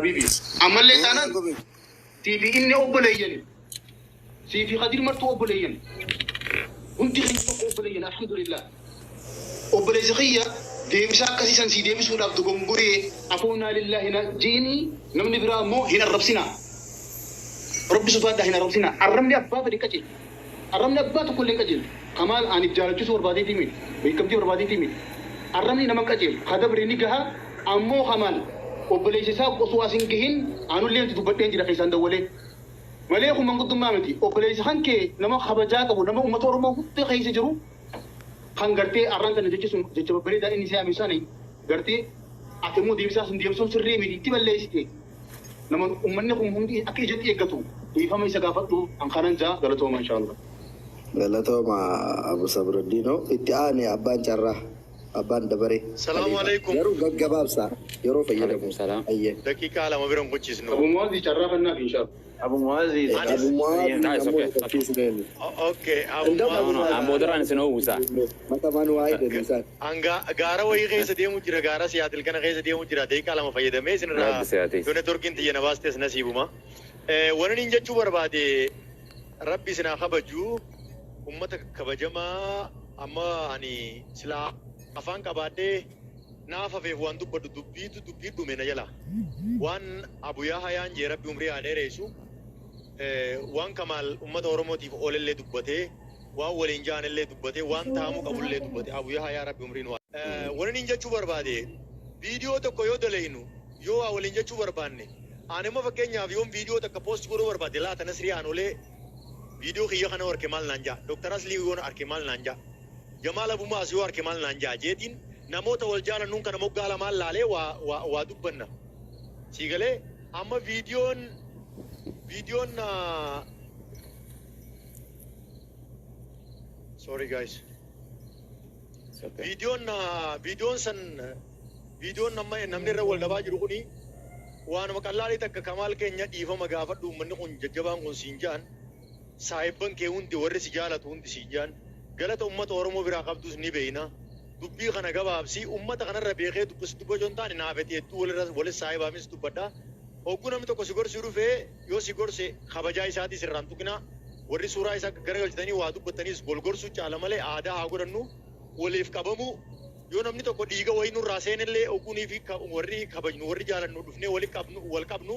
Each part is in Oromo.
Habiibi. Ammallee taanaan sii fi inni obboleeyyani. Sii fi Kadir martuu obboleeyyan. Hundi keenya tokko obboleeyyan alhamdulillah. Obboleessi kiyya deebisaa akkasii san sii deebisuudhaaf dogongoree afoonaa lillaahi na je'inii namni biraa immoo hin arrabsinaa. Rabbi sodaadhaa hin arrabsinaa. Arrabni abbaa fedhe hin qajeelchu. Arrabni abbaa tokko illee hin qajeelchu. Kamaal ani jaalachisuu barbaadeetii miti. Beekamtii barbaadeetii miti. Arrabni nama hin qajeelchu. Ka dabre ni gaha ammoo Kamaal obboleessa isaa osoo as hin gahin anullee itti dubbadheen jira keessaan dawwalee. Malee kun manguddummaa miti. Obboleessa kan kee nama kabajaa qabu nama ummata Oromoo hunda keessa jiru kan gartee arraan tana jechi sun jecha babbareedaa inni si yaame sani gartee ati immoo deebisaa sun deebisuun sirrii miti itti balleessite. Nama ummanni kun hundi akka ijatti eeggatu dhiifama isa gaafadhu an kanan jaa galatooma inshallah. Galatooma Abu Sabraddiinoo. Itti aane abbaan carraa. Abbaan dabaree. Salaamu Khaliifaa. alaikum. Garuu gaggabaabsaa yeroo fayyadamu. Alaikum salaam. Ayyee. Daqiiqaa lama bira hin kuchisnu. Abu Muazi carraa kannaaf inshallah. Abu Muazi. Anis Abu Muaaz Nice, ammoo okay. hubachiisneen. okay Abu እንደውም Muaz Abu No, no, Muaaz an boodarraan isin oowwisa. matamaan waa'ee deebisan. an gaara wayii keessa deemu jira gaara Siyaatil kana keessa deemu jira daqiiqaa lama fayyadamee isinirraa Rabbi siyaatiis. yoo networkiin tiyya na baastes nasiibuma. Wani nin jechuu barbaade rabbi isin haa kabaju ummata kabajamaa amma ani silaa afaan qabaadhee naaf hafeef waan dubbadhu dubbiitu dubbii dhume na jala. Waan Abu Yahayaan jee rabbi umrii haa dheeressu. Waan Kamaal ummata Oromootiif oolellee dubbatee waan waliin ja'anillee dubbatee waan taa'amuu qabullee dubbate Abu Yahayaa rabbi umrii nu haa. Wani nin jechuu barbaade viidiyoo tokko yoo daleynu yoo waa waliin jechuu barbaanne ani amma fakkeenyaaf yoon viidiyoo takka post godhuu barbaade laata Nasrii Aanolee viidiyoo kiyya kana arke maal naan ja'a Dr. Aslii yoon arke maal naan ja'a Jamaal Abumaas yoo arke maal naan ja'a jeetiin namoota wal jaalannuun kana moggaa lamaan laalee waa waa waa dubbanna sii galee amma viidiyoon viidiyoon sorry guys It's okay. viidiyoon viidiyoon san viidiyoon amma namni irra wal dhabaa jiru kuni waanuma qallaalii takka Kamaal keenya dhiifama gaafadhu uummanni kun jajjabaan kun siin ja'an saahibban kee hundi warri si jaalatu hundi siin ja'an galata ummata Oromoo biraa qabdus ni beeyna dubbii kana gabaabsi ummata kanarra beekee dubbis dubbachuu hin taane naafete hedduu walirra walis saahibaamis dubbadha hogguu namni tokko si gorsuu dhufee yoo si gorse kabajaa isaatii sirraan tuqinaa warri suuraa isaa garagalchitanii waa dubbattaniis wal gorsuu caala malee aadaa haa godhannu waliif qabamuu yoo namni tokko dhiiga wayii nurraa seenellee ogguunii fi warri kabajnu warri jaalannu dhufnee wali qabnu wal qabnu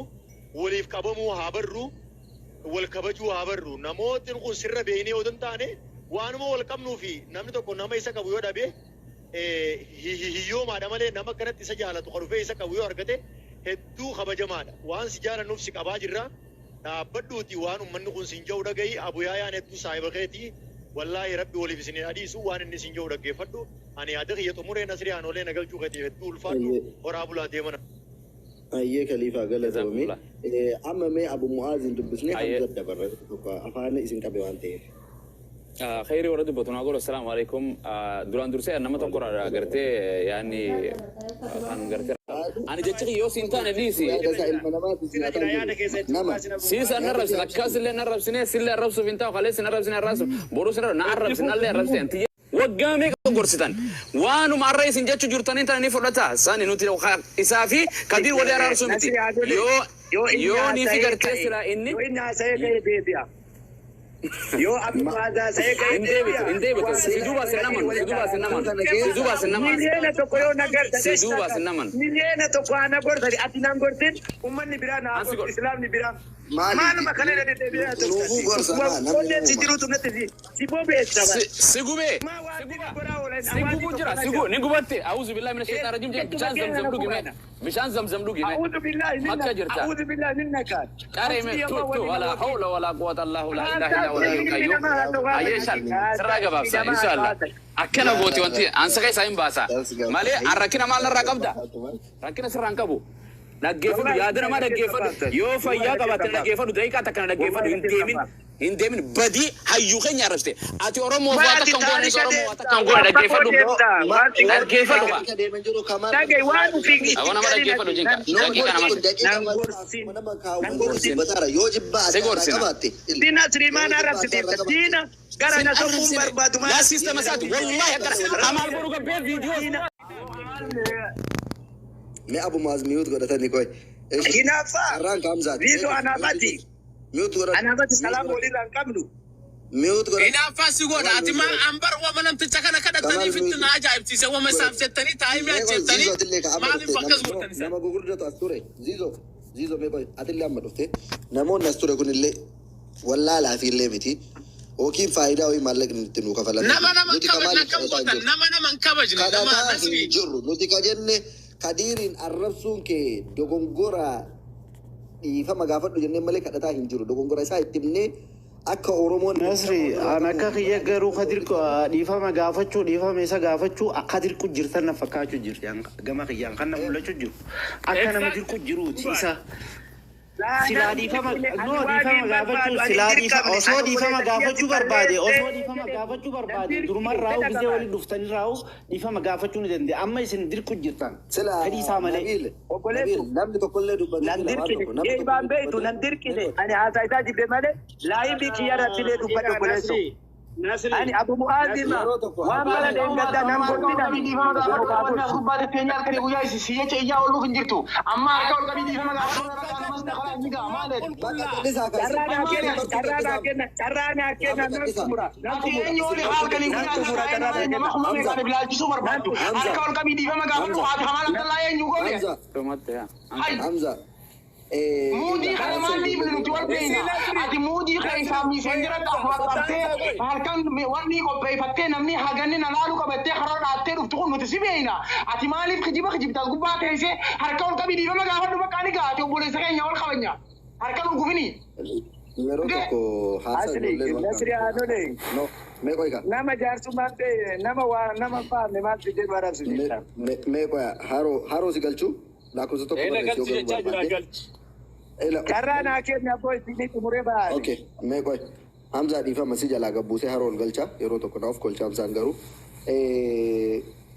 waliif qabamuu haa barru wal kabajuu haa barru namootni kun sirra beeynee odoo hin taane waanuma wal qabnuu fi namni tokko nama isa qabu yoo dhabe hiyyoomaadha malee nama akkanatti isa jaalatu ka dhufee isa qabu yoo argate hedduu kabajamaadha waan si jaalannuuf si qabaa jirra dhaabbadhuuti waan ummanni kun siin ja'u dhagahi Abu Yaayaan hedduu saahiba keetii wallaahi rabbi waliif isin hin dhiisu waan inni siin ja'u dhaggeeffadhu ani yaada kiyya xumuree Nasrii Aanolee na galchuu keetiif hedduu ulfaadhu Ayyee. horaa bulaa deemana. Ayyee Khaliifaa galatoomi. Jazakumullah. Amma mee Abu Mu'aazin dubbisnee Ayyee. Hamza dabarra tokko afaan isin qabe waan ta'eef. Khayrii warra dubbatu naa godhu assalaamu alaikum. Duraan dursee nama tokko irraa gartee yaanni kan gartee ani jechi kiyya yoo siin taane dhiisi. Yaada isaa ilma namaati Jira siin jira hataan yaada jiru. keessa itti Nama. fufaa sin Abu Siis Muaaz. an arrabsine akkas illee na arrabsine sillee arrabsuuf hin ta'u kalees sin arrabsine arrabsuuf boruu sin arrabsine na arrabsine nallee arrabsine tiyya waggaa meeqa gorsitan waanuma arra isin jechu jirtanii tana ni fudhata sani nuti isaa fi Kadiir walii araarsuu miti Nasri Aanolee yoo yoo inni yoo ni fi haasa'ee gartee ka'e silaa inni yoo inni haasa'ee ka'e deebi'a. Yoo Abu Muaaz haasa'ee ka'e hin deebitu deebi'a. hin deebitu Waan si duuba sin Kadiir amanu si walitti duuba sin araarsu. amanu Kana si keessa duuba sin amanu Miliyoona tokko yoo na garta si duuba sin amanu miliyoona tokko ana gortani ati naan gortin ummanni biraa naa an si gortu godhu islaamni biraa maaliif maaluma kana irra deddeebi'ee nuufuu gorsa maa haasoftan namni onneen si uuma. jirutu natti si si bobeessa si bara si gubee maa si waan guba dina goraa oolan si hawaasni gubuu tokko jira na si jira gu ni gubatte auzu billahi mina shaitaan rajim jee jettuma bishaan keenya zamzam na dhugi mee gubana bishaan zamzam dhugi mee a'uudhu billaahi makka minna jirta a'uudhu billaahi minna kaan qaree mee asli tu amma tu wali wala nama hawla wala quwwata allahu la ilaha illa haasaa huwa al-hayyul ilmi qayyum namaa haasawaa ayyee shal sirraa haasaa ilmi gabaabsa namaa inshallah haasawaa akkana gooti wanti ansa keessaa hin baasa malee an rakkina maal narraa qabda rakkina sirraa hin qabu dhaggeeffadhu wallahi yaada namaa billahi na keessa dhaggeeffadhu baaftan yoo wallahi fayyaa na keessa qabaatte baaftan dhaggeeffadhu daqiiqaa takka na dhaggeeffadhu wallahi hin na keessa deemin baaftan hin deemin badii hayyuu keenya arrabsite ati Oromoof Ma waa ati takka hin goone taarika Oromoo waa deemta takka hin goone waan fagoo dhaggeeffadhu deemta waan si dhaggeeffadhu kaa Taarika deeman jiru Kamaal dhagaye waan ufii itti Awwa nama galin dhaggeeffadhu ati jinka nan Nama daqiiqa gorsi nama kun daqiiqa nan malee gorsin nama nan kaawwan gorsin dubbatara yoo jibbaa si adda irraa gorsina qabaatte diina yoo siriimaan jibbaa adda irraa arrabsiteetta qabaatte diina gara sin na soquun arrabsine barbaadu yaa maal siistama isaati wallahi akkana rabbi amaal boru gabbee viidiyoo diina mee Abu Muaz mute godhatanii qoy. Hinaaffaa. Carraan ka Hamzaati. Ziizoo anaafati. Mute godhadhu. Anaafati salaam walirraa hin qabnu. Mute godhadhu. Hinaaffaa si godha. Ati maa ambar wama namticha kana kadhataniif itti na ajaa'ibsiise. Wama isaaf jettanii taa'imii ajjeeftanii Ziizoo atillee ka amma maaliif dhufte akkas gootan isin? nama gurguddatu as ture. Ziizoo Ziizoo mee qoy atillee amma dhufte namoonni as ture kunillee wallaalaa fi illee miti. Yookiin faayidaa wayii maallaqni itti nuu kafalanii. Nama nama hin Nuti ka kabajne maaliif akkam kadhataa hin gootan? jirru? Nama nama hin kabajne. Nama Kadhataa hin nasrii. jirru. Nuti ka jenne Kadiiriin arrabsuun kee dogongora dhiifama gaafadhu jennee malee kadhataa hin jiru. Dogongora isaa itti himnee akka Oromoon Nasri an akka kiyya garuu Kadir dhiifama gaafachuu dhiifama isa gaafachuu akka dirqu jirtan na fakkaachuu jirti gama kiyyaan kan na mul'achuu jiru akka nama dirqu jiruuti isa silaa dhiifama no dhiifama gaafachuu silaa dhiifa osoo dhiifama gaafachuu barbaade osoo dhiifama gaafachuu barbaade durumarraa'u gisee waliin dhuftanii dhiifama gaafachuu ni danda'a amma isin dirqu jirtan Sila fedhii isaa malee. Nabiil Obboleessu. Nabiil namni tokkollee dubbate Nan sila waan dirqine. tokko namni Ee baan tokkollee beektu dubbate nan dirqine. Ani haasaa isaa jibbe malee laayibii kiyya irratti illee dubbadhe obboleessu. Nasri Ani Abu Mu'aaz hima. yeroo tokko Waan mala deeggaddaa nan Harka ol qabii dhiifama gaafadhu. Wanni as gubbaa tetteenye halkanii guyyaa isi si jecha iyyaa ooluuf hin jirtu. Amma harka ol qabii dhiifama gaafadhu. Namas karaa inni ga'a maal bakka callisaa kaase. Carraa naa kenna, carraa naa kenna, carraa naa kenna, nan xumura, nan Ati xumura. eenyu oli halkanii Nan guyyaa xumura, as carraa naa taa'ee nama kenna. kuma meeqaan ilaalchisuu barbaaddu. Harka ol qabii dhiifama gaafadhu. Haati Kamaal Abdallaa eenyu goone? Hamza Dhumatti yaa. Hay. Hamza Muudii kana maal dhiibne nuti wal beekna. Ati muudii keessaa miiseenjira qabtee halkan wanni qopheeffattee namni haganni na laalu qabattee karaa dhaattee dhuftu kun nuti si beekna. Ati maaliif kijiba kijibta as gubbaa teessee harka ol qabii dhiifama gaafadhu bakka ani gaate obboleessa keenya wal kabanya. Harka nu gufini. Yeroo tokko haasaa Asli, ijoolleen wal Nasri Aanole, No, mee qoy ka. nama jaarsummaa ta'e, nama waa nama faame maal fidee nu arabsu jecha. Mee qoy haroo haroo si galchuu lakkoofsa tokko Eena barreessi yoo galchi galuu jechaa jira barbaadde. galchi. Ela Carraa naa kenna abboo ittiin xumuree baane. Okay, mee qoy. Hamzaa dhiifama si jalaa gabbuusee haroo ol galcha yeroo tokko naaf kolcha Hamzaan garuu.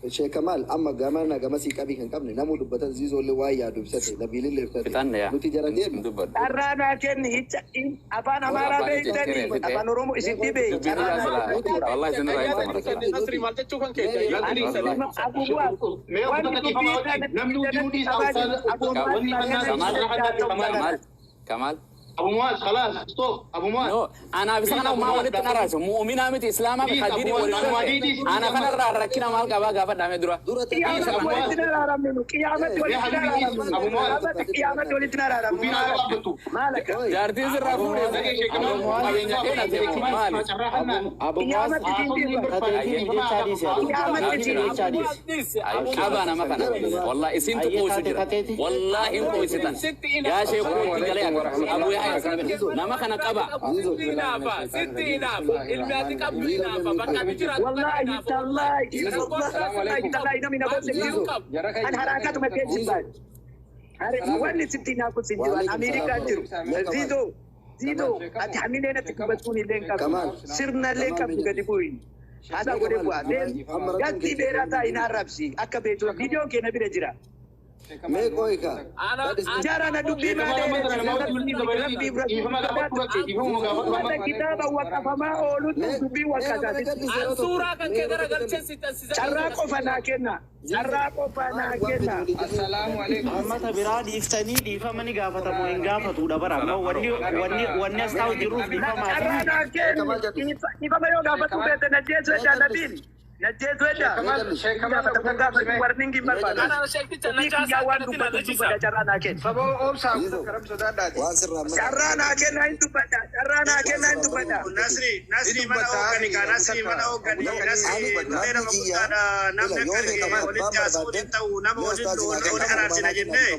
Sheek Kamaal amma gama na gama sii qabii kan qabne namuu dubbatan ziizoollee waan yaadu ibsate Nabiilillee ibsate. Fixanne yaa. Nuti jara deemna. Dubbadhu. Carraa naa kenni hicha afaan Amaaraa Afaan beektanii jijjiiree afaan Oromoo isin dhibe Dubbiin carraa ijaa naa silaa. kenna. Wallahi isin irraa hin tamara silaa. Nasri maal jechuu kan keessa? Abu Mu'aaz Mee wanni uffata dubbii dhiifama kana namni hundinuu dhiisa wanni Kamaal. Kamaal. Kamaal. Kamaal. Abu Muaz خلاص stop Abu Muaz. No, anaaf isa kana maa walitti naraase mu'uminaa miti islaamaa fi kadirii walitti ana kanarraa rakkina maal qabaa gaafadhaame dura. Dura Qiyaamatti walitti araaramnu nu qiyaamatti walitti araaramnu qiyaamatti qiyaamatti walitti araaramnu Dubbiin haa gabaabbattu. maal akka Jaartiin sirraa fuudhee qabeenya kee maali? Abu Muaz qiyaamatti siin kateetiin jechaa dhiise Qiyaamatti jechaa dhiise. Qaba nama kana. Wallahi isintu qoosu jira. Wallahi hin qoositan. Yaa sheekoo itti galee Abu Yahya nama kana qaba. Sitti hinaafa, sitti hinaafa. Ilmi ati qabdu hinaafa. Bakka ati jiraattu kana wallahi hinaafa. tallahi wallahi tallahi namni na gosse jiru an haraakatuma keessa baate wanni sitti hinaafu sin jiru Ameerikaan jiru Ziizoo Ziizoo ati hamilee natti dubbachuun illee hin qabdu sirna illee hin qabdu gadi bu'i haasaa godhee bu'aa gatti beeraa ta'a hin arrabsi akka beektu viidiyoon kee na bira jira Mee qoy ka. Jara na dubbii malee Ummata kitaaba waqafamaa oolutu dubbii waqasaati. An suuraa kan kee garagalchee si taasisaa. Carraa qofa naa kenna. Carraa qofa naa kenna. Uummata biraa dhiiftanii dhiifama ni gaafatamu hin gaafatudha bara amma wanni wanni wanni as taa'u jiruuf dhiifamaa Carraa fi naa kenni. Dhiifama yoo gaafatu beekte najjeessu edda nabiin. Najjeessu edda. Gaafatamu gaafatu warningi hin barbaadu. Ana sheekticha Ofii najaasaa kiyyaa waan kanatti na dubbatu najisa. dubbata carraa naa kenna. Waan sirraa amma. Carraa naa kenna hin dubbata. Carraa naa kenna hin dubbata. Nasri, Nasri mana hooggani ka, Nasri mana hooggani, Nasri dhufee nama guddaadha, namni akka arge walitti haasa'uun hin ta'u, nama waliin wali araarsina jennee,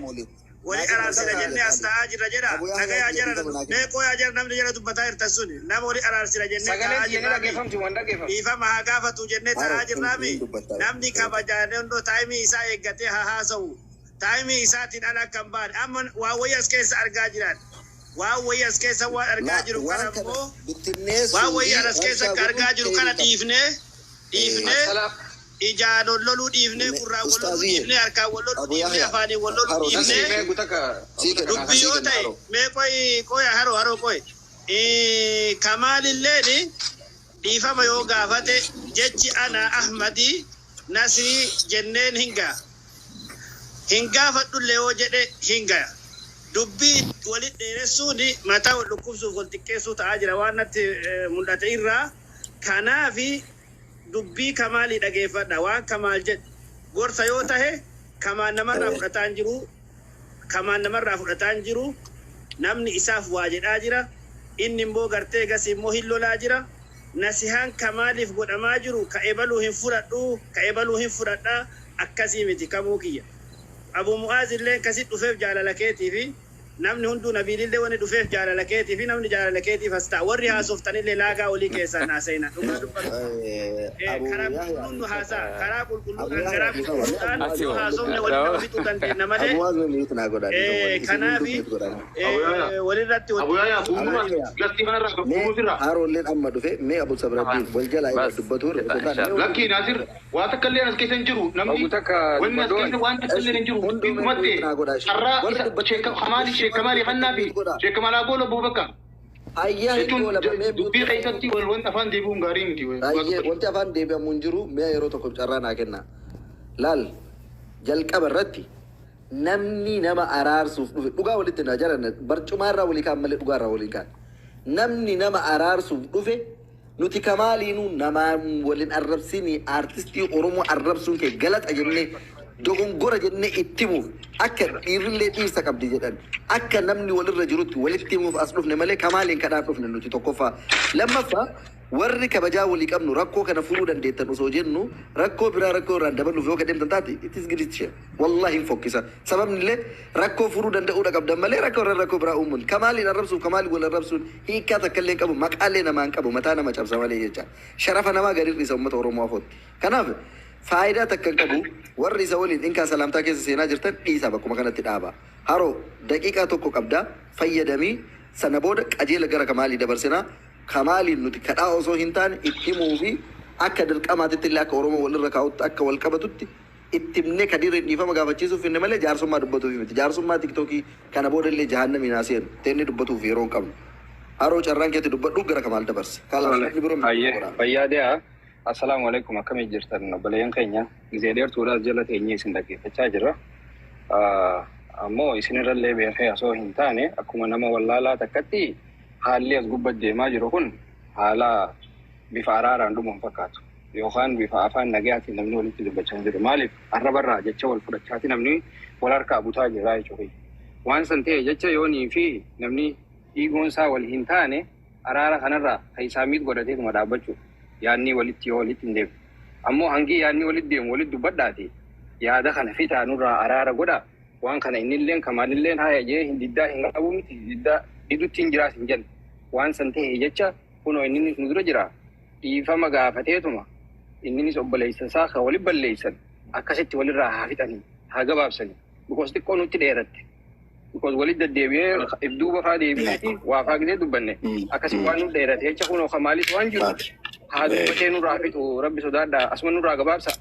wali araarsina jennee as ta'aa jirra jedha, dhagayaa jira, mee qooyaa jira namni jala dubbataa jirtan suni, nama wali araarsina jennee ta'aa jirraami, dhiifama haa gaafatu jennee ta'aa jirraami, namni kabajaan hundoo taayimii isaa eeggatee haa haasa'u, taayimii isaatiin ala akka hin baane, amma waa wayii as keessa argaa jiran. Waan wayii as keessa waan argaa jiru kana Waan kana immoo bittinneessuu waan wayii fi as keessa rabshaa akka argaa jiru kana godhuun dhiifnee dhiifnee ijaan ol loluu dhiifnee gurraan wal loluu Ustaaziyye, dhiifnee harkaan wal loluu Abu dhiifnee Yahya, afaaniin wal loluu Haroo, dhiifnee sii kenna, dubbii sii yoo kenna ta'e haroo. mee qoyi qoyi haroo haroo qoyi Kamaalilleen dhiifama yoo gaafate jechi ana Ahmadii Nasrii jenneen hin ga'a. Hin gaafadhullee yoo jedhe hin ga'a. Dubbii walit dheeressuun mataa wal dhukkubsuuf wal xiqqeessuu ta'aa jira waan natti mul'ate irraa. Kanaafi dubbii Kamaalii dhageeffadha. Waan Kamaal jedhe gorsa yoo tahe Kamaal namarraa fudhataa hin jiru. Kamaal namarraa fudhataa hin jiru. Namni isaaf waa jedhaa jira. Inni immoo gartee gasii immoo hin lolaa jira. Nasihaan Kamaaliif godhamaa jiru ka ebaluu hin fudhadhu, ka ebaluu hin fudhadha akkasii miti kamuu kiyya. Abu Mu'aaz illee kasi dhufeef jaalala keetii fi namni hunduu Nabiilillee wanni dhufeef jaalala keetii fi namni jaalala keetiif as ta'a. Warri haasoftanillee laagaa olii keessaan haasa'ina. Dhugaa dubbatu. Karaa qulqulluun nu haasa'a. Karaa qulqulluudhaan karaa qulqulluudhaan nu haasofne waliin nama fixuu dandeenya malee. Kanaafi walirratti Haroolleen amma dhufe mee Abu Sabraddiin wal jalaa irra dubbatu. Lakkii Naasir, waa takka illee as keessa hin jiru. Namni wanni as keessa waan takka illee hin jiru. Dhumatti carraa isa Sheekamaali Sheekamaali Hannaa fi Sheekamalaa Boolo Abubakar. Ayyaa Jechuun dubbii keessatti wal wanti afaan deebi'uun gaarii miti. Wanti afaan deebi'amu hin jiru. Mi'a yeroo tokko carraa naa kenna. Laal, jalqaba irratti namni nama araarsuuf dhufe dhugaa walitti na jalan barcumaarraa walii kaan malee dhugaarraa walii kaan. Namni nama araarsuuf dhufe nuti Kamaaliinuu namaa waliin arrabsini, aartistii Oromoo arrabsuun kee galata jennee, dogongora jennee itti himuuf, akka dhiirrillee dhiirsa qabdi jedhan, akka namni walirra jirutti walitti himuuf as dhufne malee Kamaaliin kadhaan dhufne nuti tokkoffaa. Lammaffaa, warri kabajaa walii qabnu rakkoo kana furuu dandeettan osoo jennu rakkoo biraa rakkoo irraan dabaluuf yoo kadeemtan taate, it is great shame. Wallahi hin fokkisa. Sababni illee rakkoo furuu danda'uudha qabdan malee rakkoo irra rakkoo biraa uumuun Kamaaliin arrabsuuf Kamaaliin wal arrabsuun hiikkaa takka illee qabu, maqaalee namaa hin qabu, mataa nama cabsa malee jecha sharafa namaa gadi hir'isa uummata Oromoo afootti. Kanaaf faayidaa takka hin qabu. Warri isa waliin inkaa salaamtaa keessa seenaa jirtan dhiisaa, bakkuma kanatti dhaaba. Haroo, daqiiqaa tokko qabdaa, fayyadamii. Sana booda qajeela gara Kamaalii dabarsinaa. Kamaaliin nuti kadhaa osoo hin taane itti himuu fi akka dirqamaatitti illee akka Oromoo walirra kaa'utti akka wal qabatutti itti himnee Kadiiriin dhiifama gaafachiisuuf finne malee jaarsummaa dubbatuuf miti. Jaarsummaa TikTokii kana booda illee jahannamiin haa seenu. Teennee dubbatuuf yeroo hin qabnu. Haroo, carraan keetti, dubbadhu, gara Kamaal dabarse. Kalaas namni biroo Hayyee, fayyaa dee'a. Assalaamu alaikum, akkamii jirtan obboleeyyan keenya? Gizee dheertuudhaas jala teenyee isin dhaggeeffachaa jirra. Ammoo isinirrallee beekee osoo hin taane akkuma nama wallaalaa takkatti haalli as gubbatti deemaa jiru kun haala bifa araaraan dhumu hin fakkaatu. Yookaan bifa afaan nagayaatiin namni walitti dubbachaa hin jiru. Maaliif arrabarraa jecha wal fudhachaati namni wal harkaa butaa jira jechuudha. Waan san ta'e jecha yoonii fi namni dhiigoon isaa wal hin taane araara kanarraa kan isaa miit godhateetuma dhaabbachuu yaadni walitti yoo walitti hin deemu. Ammoo hangi yaadni walitti deemu walitti dubbadhaati yaada kana fixaa, nurraa araara godha. Waan kana innilleen Kamaalilleen haa jee hin diddaa hin qabu miti, diddaa didutti hin jiraas hin jenne. Waan san ta'e jecha kunoo inninis nu dura jira, dhiifama gaafateetuma inninis obboleessa isaa kan walitti balleessan akkasitti walirraa haa fixanii haa gabaabsanii. Because xiqqoo nutti dheeratte. Because walitti deddeebi'ee if duuba faa deebi'eeti waa faa gisee dubbanne akkasi waan nu dheerate jecha kunoo Kamaalis waan jiru haa dubbatee nurraa fixu. Rabbi sodaadhaa, asuma nurraa gabaabsa.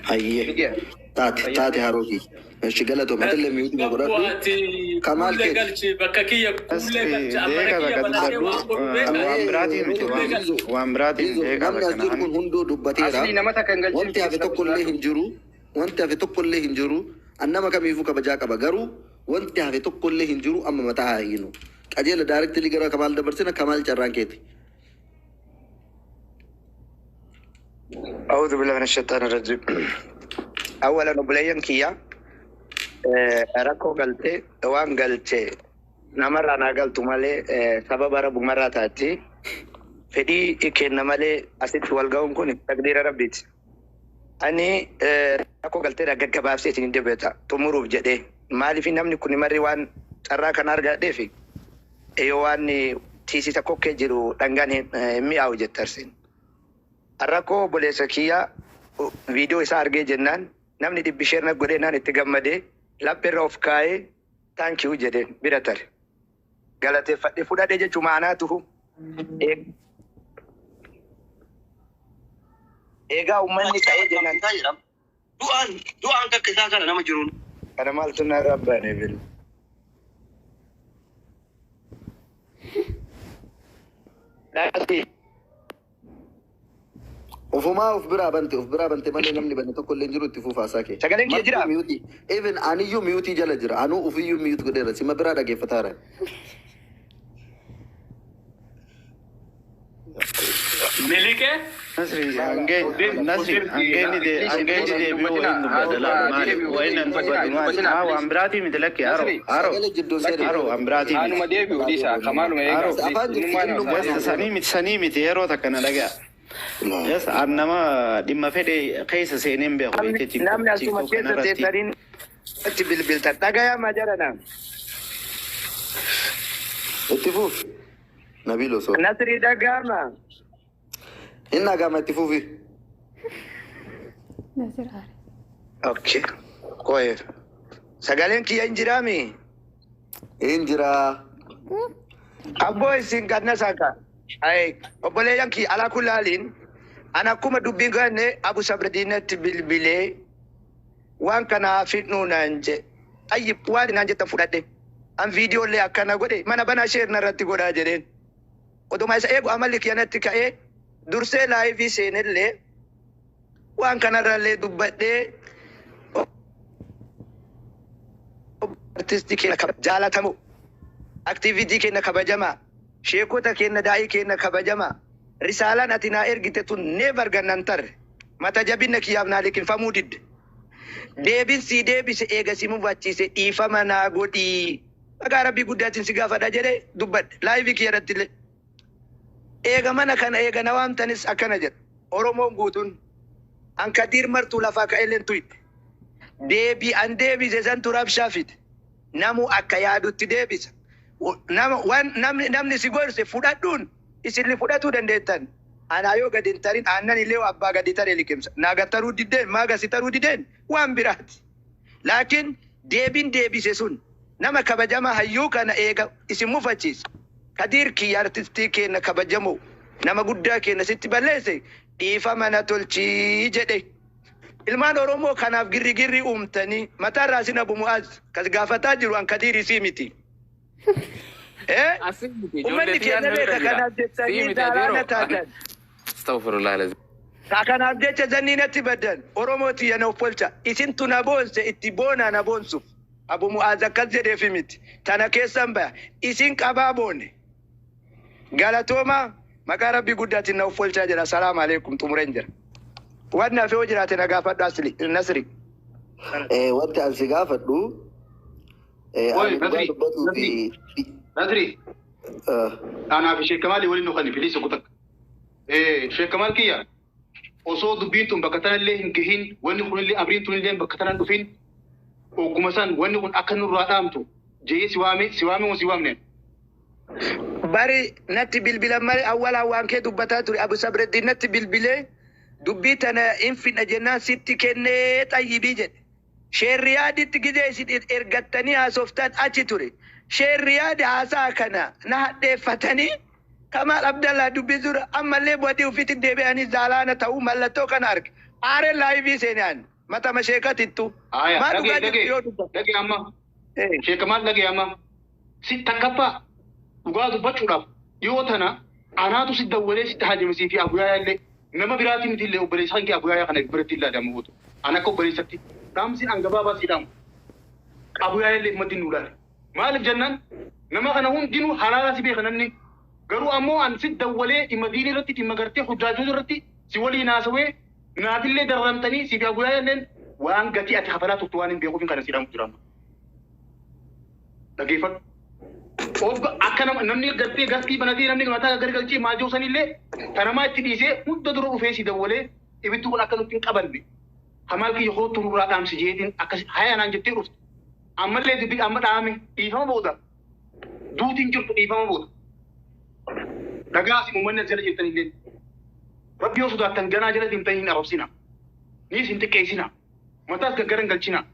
Hayyee. Taate taate haroofi. Eshi, galatoom, atillee mute godhadhu. Kamaal Kuullee keeti. galchi, bakka kiyya kuullee galchi, amma kiyya balaatee waan godhu beekaa. Waan biraatiin miti, waan biraatiin beekaa Namni as bakka jiru kun hunduu dubbateera. Asli nama takka hin galchin. Wanti hafe tokko illee hin jiru. Wanti hafe tokko illee hin jiru. An nama kamiifuu kabajaa qaba, garuu wanti hafe tokko illee hin jiru. Amma mataa haa hiinu. Qajeela directly gara Kamaal dabarsina. Kamaal, carraan keeti. أعوذ بالله من الشيطان الرجيم. أولا obboleeyyan kiyya, rakkoo galte waan galte namarraa naa galtu malee sababa rabbumarraa taatti, fedhii kenna malee asitti wal ga'uun kun taqdiira rabbiiti. Ani rakkoo galteedha gaggabaabsee isin deebita xumuruuf jedhee, maaliif namni kun marri waan carraa kana argadheef yoo waan tiisisa kokkee jiru dhangaan hin mi'aawu jettarsin. Rakkoo obboleessa kiyya viidiyoo isaa argee jennaan namni dhibbi share na godhee naan itti gammadee lapheerra of kaa'ee thank you jedheen bira tare. Galateeffadhee fudhadhee jechuun maanaatu eegaa uummanni ka'ee jennaan. Du'aan du'aan kakka isaa kana nama jiruun. Kana maaltu narraa baane bil. Dhaati. Ofumaa of biraa bante, of biraa bante malee namni bane tokko illee hin jiru. Itti fufaasaa kee. Sagaleen kiyya jiraa? Martuu mute. Even aniyyuu mute jala jira. Anuu ofiyyuu mute godheera. Sima biraa dhaggeeffataara. Miliqee? Nasri hangeen Nasri hangeenni de hangeenni deebi'uu wayin dubbata laala maali wayin nan dubbatu maali haa waan biraatii miti lakki haro haro Sagalee jidduu seeni. Haro waan biraatii miti. Anuma deebi'u dhiisa kamaaluma eegaa. Haro. Afaan jirti inni Just sanii miti yeroo takka na dhagaa. Just an nama dhimma fedhe keessa seeneen beeku beekte. Namni asuma TikTok keessa kanarratti. teessaniin itti bilbiltan. Dhagayamaa jara naam. Itti fufi. Nabiil osoo. Nasrii, dhagahama. Inni dhagahama, itti fufi. Nasir aare. Okay. Qo'eef. Sagaleen kiyya hin jiraami? Hin jiraa. Abboo, isin ganna saka. Ay, obboleeyyan kiyya, alaa kullaaliin an akkuma dubbiin ganne Abu Sabradiinatti bilbilee waan kanaa fidnuu naan je. Ayyib, waan naan jettan fudhadhe. An viidiyoolee akkana godhe mana banaa share narratti godhaa jedheen. Oduma isa eegu amalli kiyyanatti ka'ee dursee live seenellee waan kanarrallee dubbadhee, artistii keenya jaalatamu, activity keenya kabajamaa, sheekota keenya, daa'ii keenya kabajamaa, risaalaan ati naa ergite tun never gannan tarre mata jabinna kiyyaaf naa liqinfamuu didde. Deebin sii deebise eega si mufachiise dhiifama naa godhii. Maqaa Rabbii guddaatiin si gaafadha jedhee dubbadhe live kiyya irratti illee. Eega mana kana eega na waamtanis akkana jedha. Oromoon guutuun an Kadiir Martuu lafaa ka'elleen tuyidhe. Deebii an deebise santu rabshaa fide. Namu akka yaadutti deebisa. Nama waan namni si gorse fudhadhuun isin fudhatuu dandeettan. Anaa yoo gadi hin tarin aannan illee abbaa gadi taree liqimsa. Naa gattaruu diddeen maa gasi taruu dideen waan biraati. Laakiin deebiin deebise sun nama kabajamaa hayyuu kana eega isin mufachiise. Kadiir kiyya, artistii keenya kabajamoo, nama guddaa keenya sitti balleesse, dhiifama na tolchii jedhe. Ilmaan Oromoo kanaaf girri girri uumtanii mataarraa sin Abu Mu'aaz kas gaafataa jiru an Kadiir isii miti. Eh? Asii miti. Uummanni Ijoollee keenya xiyyaan beeka bira jira. kanaaf Sii jettanii miti daaraana adeeroo. taatan. Astaghfirullah alazim. Ka kanaaf jecha zannii natti baddan Oromooti yana of polcha isintu na boonse itti boonaa na boonsuuf Abu Mu'aaz akkas jedheefi miti tana keessan baya isin qabaa boone galatooma maqaa Rabbii guddaatiin na of polchaa jedha. Salaam alaikum, xumureen jira. Waan naaf yoo jiraate na gaafadhu, asli Nasri. Wanti ani si gaafadhu Oi, ani dhugaa Nasri, dubbatuu fi Nasri, anaa fi Sheek Kamaalii waliin dhufani filiisa kutakka. Sheek Kamaal kiyya, osoo dubbiin tun bakka tanallee hin gahin, wanni kunillee abriin tunillee bakka tanan dhufin, ogguma san wanni kun akka nurraa dhaamtu jee si waame, si waame moo si waamne? Bari natti bilbilan malee awwalaan waan kee dubbataa ture. Abu Sabreddin natti bilbilee dubbii tana hin fidna jennaan sitti kennee xayyibii jedhe. Sheerriyaaditti gizee isin ergattanii haasoftan achi ture. Sheerriyaadi haasaa kana na hadheeffatanii Kamaal Abdallaa dubbisuudha ammallee badii ofiitti deebi'anii zaalaana ta'uu mallattoo kana arge. Aareen live seenaan matama sheekatittu. Aya, Maa dhagee dhugaa jirtu dhagee yoo dubbatu. Dhagee amma. Sheek Kamaal, dhagee amma. Si takkaffaa dhugaa dubbachuudhaaf dhiyoo tana anaatu si dawwalee sitti haajamsii fi Abuyaayaa illee nama biraatii miti illee obboleessa kan kee Abuyaayaa kana biratti illee adamu gootu. An akka obboleessatti dhaamsi an gabaabaa si dhaamu. Abuyaayaa illee ummatti nu ilaale. Maaliif jennaan nama kana hundinuu halaala si beeka namni. Garuu ammoo an si dawwalee dhimma diinii irratti, dhimma gartee hujjaajota irratti si waliin haasawee naafillee dararamtanii si fi Abuyaayaa illeen waan gatii ati kafalaa turtu waan hin beekuuf kana si dhaamu jira amma. Dhageeffadhu. Obba akka nama namni gartee gastii banatee namni mataa gargalchee maajoo sanillee tanamaa itti dhiisee hunda dura dhufee si dawwalee ibiddi kun akka nutti hin qabanne Kamaal kiyya kootu nurraa dhaamsi jeetiin akkas haya naan jettee dhufte. Ammallee dubbi amma dhaame dhiifama booda duutiin jirtu dhiifama booda. Dhagaa isin uummanni as jala jirtan illee Rabbi yoo sodaattan ganaa jala deemtanii hin arrabsina. Ni isin xiqqeessina. Mataas gaggaran galchina.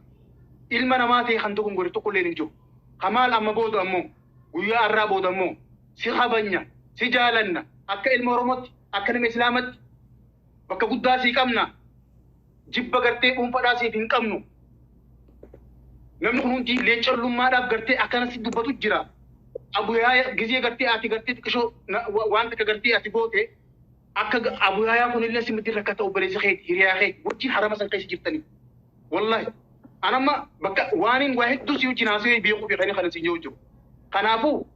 Ilma namaa ta'e kan dogongore tokko illee hin jiru. Kamaal, amma booda ammoo guyyaa har'aa booda ammoo si kabanya, si jaalanna, akka ilma Oromootti, akka nama Islaamatti bakka guddaa sii qabna. Jibba gartee dhuunfaadhaa siif hin qabnu. Namni kun hundi leencallummaadhaaf gartee akkana si dubbatu jira. Abuyaa gizee gartee ati gartee xiqqishoo waan takka gartee ati goote Akka Abu Yahyaa kunillee simatti rakkata obboleessa keeti hiriyaa keeti wajjin harama san keessa jirtanii. Wallahi anamma bakka waaniin waa hedduu si wajjin haasa'ee beekuu fi kan isin jiru. Kanaafuu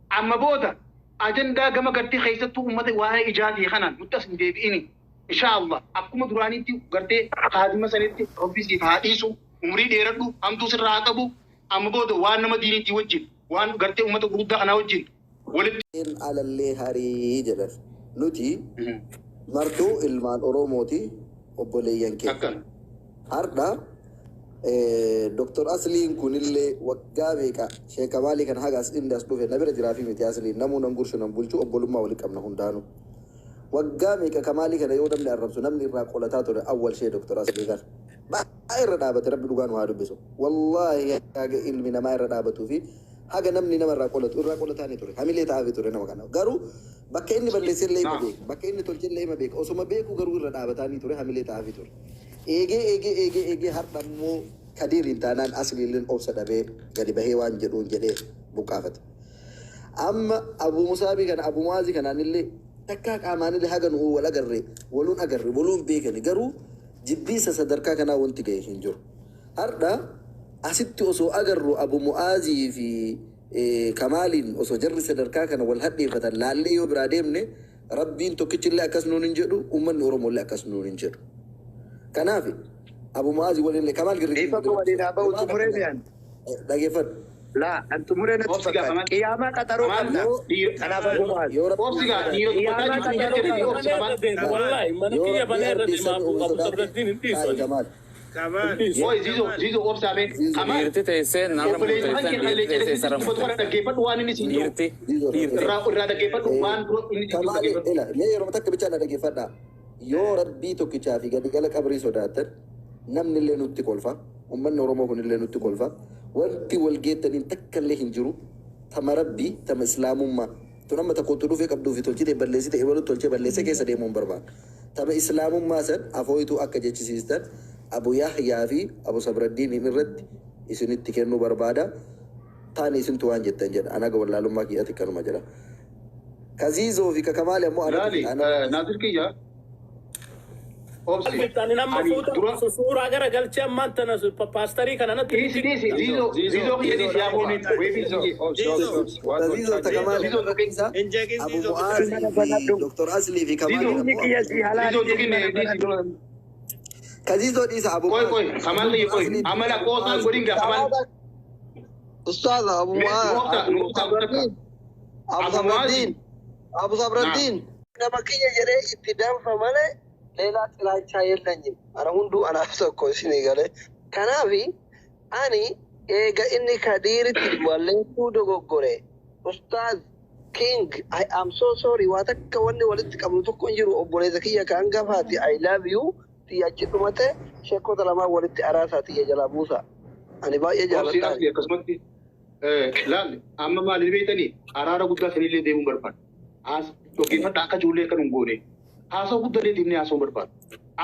amma booda ajandaa gama gartee keessattuu uummata waa'ee ijaatii kanaan nutti as hin deebi'ini. Insha Allah akkuma duraanitti gartee haadima sanitti Rabbi siif haa dhiisu, umrii dheeradhu, hamtuu sirraa haa qabu. Amma booda waan nama diiniitii wajjin, waan gartee uummata gurguddaa kanaa wajjin walitti. Alallee harii jedhan nuti martuu ilmaan Oromooti, obboleeyyan keenya. Har'a Dr. Asliin kunillee waggaa meeqa sheekamaalii kan haga as inni as dhufe na bira jiraafi miti. Asliin namuu nan gurshu nan bulchu, obbolummaa walitti qabna hundaanuu. Waggaa meeqa Kamaalii kana yoo namni arrabsu namni irraa qolataa ture awwal shee Dr. Aslii kana. Baay'ee irra dhaabate. Rabbi dhugaa nu haa dubbisu. Wallaahi haga ilmi namaa irra dhaabatuu fi haga namni nama irraa qolatu irraa qolataa ni ture. Hamilee ta'aafi ture nama kana. Garuu bakka inni balleesse illee hima beeka. Bakka inni tolche illee hima beeka. Osoma beeku garuu irra dhaabataa ni ture, hamilee ta'aafi ture. Eegee eegee eegee eegee har'a immoo Kadiiriin taanaan Asliilleen obsa dhabee gadi bahee waan jedhuun jedhee buqqaafate. Amma Abu Musaabii kana, Abu Mu'aazii kanaanillee takkaa qaamaanillee haga nu'uu wal agarre, waluun agarre, waluun beekani, garuu jibbiinsa sadarkaa kanaa wanti gahe hin jiru. Har'a asitti osoo agarru Abu Mu'aazii fi Kamaaliin osoo jarri sadarkaa kana wal hadheeffatan laallee yoo biraa deemne, Rabbiin tokkichillee akkas nuun hin jedhu, uummanni Oromollee akkas nuun hin jedhu. Kanaaf Abu Mu'aazii waliin Kamaal girri Dhiifama waliin haa ba'u, xumuree mi'an. Dhageeffadhu. Laa, an xumuree natti Obsi gaa fakkaata. Kamal. Qiyaamaa qaxaroo Kamal qabna. dhiira. Kanaaf Abu Mu'aaz. Yoo Rabbi Obsi gaa dhiira dubbataa Qiyaamaa jirtu hin qaxaroo jedhani qabna. obsi Kamal. Wallahi mana yoo kiyya Rabbi banee irra ardii deema samii Abu uume Abu sodaate Sabrattiin hin dhiisu taa'e ani. Kamaal. Kamal. Hin dhiisu. Oi Zizo, Zizo obsaa mee. Kamal. Dhiirti teessee narra Obboleessa kan murteessan kee kan dhiirti teessee leecee isarra dubbatu kana murteessan. dhaggeeffadhu waan inni siin jiru. Dhiirti dhiirti. Irraa dhaggeeffadhu waan dura inni siin jiru Kamaali dhaggeeffadhu. ila mee yeroo takka bichaa na dhaggeeffadhaa. Yoo Rabbii tokkichaa fi gadi gala qabrii sodaattan, namni illee nutti kolfa. Uummanni Oromoo kun illee nutti kolfa. Wanti wal geettaniin takka illee hin jiru. Tama Rabbii, tama Islaamummaa. Tun amma tokkotti dhufee qabduu fi tolchitee balleessite, ebalu tolchee balleessee keessa deemuu hin barbaadu. Tama Islaamummaa san afooyituu akka jechisiistan Abu Yahyaa fi Abu Sabraddiin irratti isinitti kennuu barbaada. Taani isintu waan jettan jedha. Anaga wallaalummaa kiyyatti kanuma jedha. Kaziizoo fi kakamaali ammoo anatu Laali ana Naasir kiyya obsi. Ani nama Ani fuuta dura suuraa gara galchee ammaan tana paastarii kana natti dhiisi dhiisi Zizo, Zizo kiyya dhiisi yaa booni weebii Obsi, obsi, obsi. Waan Kaziizoo tolchaa ta Kamaali Zizo irratti isa Hin jeeqin Abu Zizo. Mu'aazii fi Dr. Aslii fi Kamaaliin Zizo Inni ammoo kiyya si halaali Zizo jedhi tuqinne mana dhiisi. banadhu. Kaziizoo dhiisa Abu Qoy Mu'aaz qoy Kamal kiyya qoy Dr. Aslii amala Abu qoosaan Mu'aaz godhin gaa Kamal. Ustaz Abu Mee nu Muaz, obsa Abu nu obsa takka. Sabradin, Abu Abu Mu'aazii Sabradin, Abu naa Sabradin. Nama kiyya jedhee itti danfa malee ሌላ ጥላቻ የለኝም። Ana hunduu anaaf tokko isinii galee. Kanaafi ani eega inni Kadiiritti walleessuu dogoggore. Ustaaz King, I am so sorry. Waa takka wanni walitti qabnu tokko hin jiru. Obboleessa kiyya kan hangafaati. I love you. Tiyya achi dhumate sheekota lamaan walitti araasaa tiyya jalaa buusa. Ani baay'ee Obsi jaaladhaan. asli akkasumatti laal amma maali beektanii araara guddaa sanillee deemuun barbaada. Haas dhaggeeffadha akka ijoollee akka nun goone. Haasoo guddaa illee deemnee haasoo barbaada.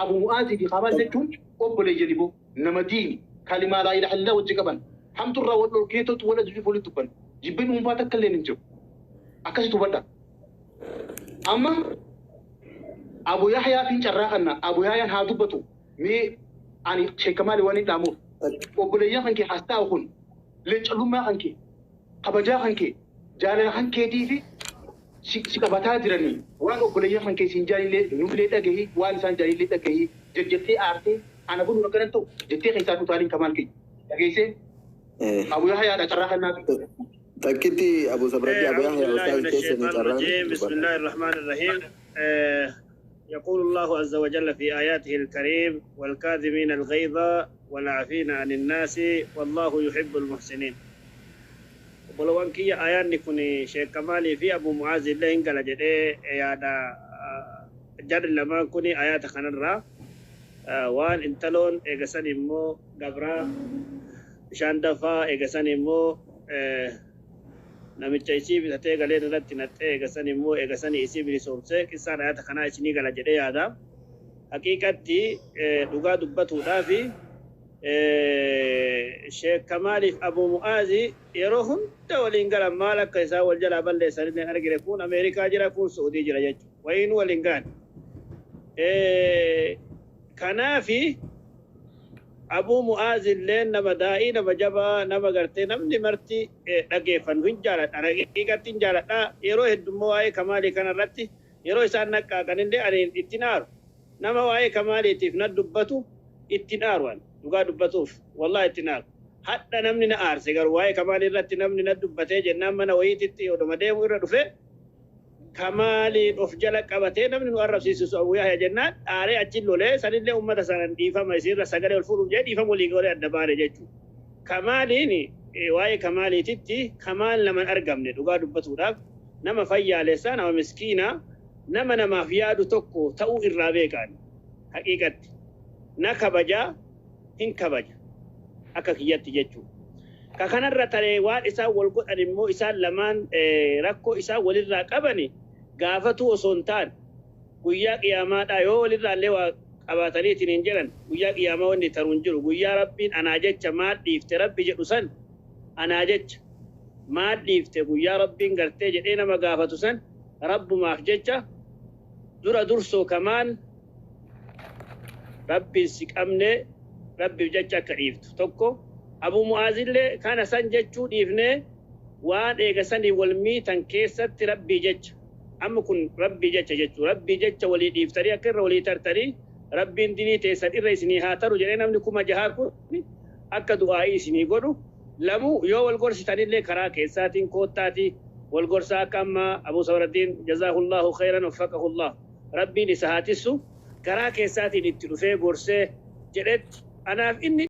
Abu Mu'aazii fi Kamal jechuun obboleeyyan iboo nama diini kalimaa laa ilaaha illaa wajji qaban hamturraa wal dhorkee toltu wal ajujuuf walitti dubban jibbiin dhuunfaa takka illee hin jiru. Akkasitti hubadha. Amma Abu Yahyaa fi carraa kanna Abu Yahyaan haa dubbatu, mee ani sheekamaali waan hin dhaamuuf obboleeyyan kan kee has taa'u kun leencallummaa kan kee, kabajaa kan kee, jaalala kan keetii fi si qabataa jiranii waan obboleeyyan kan kee siin jaalillee nullee dhagahi, waan isaan jaalillee dhagahi jajjattee aartee ana kun akkana ta'u jettee keessaa dhutaaliin Kamaal kiyya dhageessee Abu Yahyaadha carraa kannaaf. Takkitti Abu Sabraddi Abu أعوذ Yahya بالله Ustaaz من keessanii الشيطان carraan الرجيم. بسم dubbadha. الله الرحمن الرحيم. يقول الله عز وجل في آياته الكريم: والكاظمين الغيظ والعافين عن الناس والله يحب المحسنين. Obbolowwan kiyya, ayaanni kun Sheek Kamaalii fi Abu Mu'aaz illee hin gala jedhee yaada. Jarri lamaan kun ayaata kanarraa waan intaloon eegasan immoo gabraa bishaan dafaa eegasan immoo namicha isii bitatee galeen irratti naqxee eegasan immoo eegasanii isii bilisoomsee qissaan ayaata kanaa isinii gala jedhee yaada. Haqiiqatti dhugaa dubbatuudhaafi Sheek Kamaaliif Abu Mu'aazi yeroo hunda waliin galan maal akka isaan wal jalaa balleessan illee argine kun Ameerikaa jira kun Suudii jira jechuudha. Wayiin waliin gahan. Kanaafi Abuu Mu'aaz illeen nama daa'ii nama jabaa nama gartee namni marti dhageeffannu hin jaaladha. Haqiiqatti hin jaaladha. Yeroo heddummoo waa'ee Kamaalii kanarratti yeroo isaan naqqaaqan illee ani itti hin aaru. Nama waa'ee Kamaaliitiif na dubbatu itti hin aaru ani dhugaa dubbatuuf wallahi itti hin aaru. Hadha namni na aarse garuu waa'ee Kamaalii irratti namni na dubbatee jennaan mana wayiititti odoma deemu irra dhufee Kamaaliin of jala qabatee namni nu arrabsiisisu Abuu Yahya jennaan aaree achiin lolee sanillee ummata sanan dhiifama isiirra sagalee ol fuudhuuf jedhee dhiifama walii godhee adda baane jechuudha. Kamaaliin waa'ee Kamaaliititti Kamaal nama hin argamne dhugaa dubbatuudhaaf nama fayyaalessaa nama miskiinaa nama namaaf yaadu tokko ta'uu irraa beeka ani haqiiqatti na kabajaa hin kabaja akka kiyyatti jechuudha. Ka kanarra taree waan isaan wal godhan immoo isaan lamaan rakkoo isaan walirraa qabani gaafatuu osoo hin taane guyyaa qiyaamaadhaa yoo walirraallee waa qabaataniitiin hin jedhan guyyaa qiyaamaa wanni taru hin jiru guyyaa Rabbiin anaa jecha maal dhiifte Rabbi jedhu san anaa jecha maal dhiifte guyyaa Rabbiin gartee jedhee nama gaafatu san Rabbumaaf jecha dura dursoo kamaal Rabbiin si qabne Rabbiif jecha akka dhiiftu tokko Abuu Mu'aazillee kana san jechuu dhiifnee waan eega sanii wal miitan keessatti Rabbii jecha amma kun Rabbii jecha jechuu Rabbii jecha walii dhiiftanii akka irra walii tartanii Rabbiin dilii teessan irra isinii haa taru jedhee namni 6000 kun akka du'aa'ii isinii godhu lamuu yoo wal gorsitanillee karaa keessaatiin koottaatii wal gorsaa akka amma Abuu Sabraddiin jazaahullaahu kheyran waffaqahullaah Rabbiin isa haa tissu karaa keessaatiin itti dhufee gorsee jedhetti anaaf inni.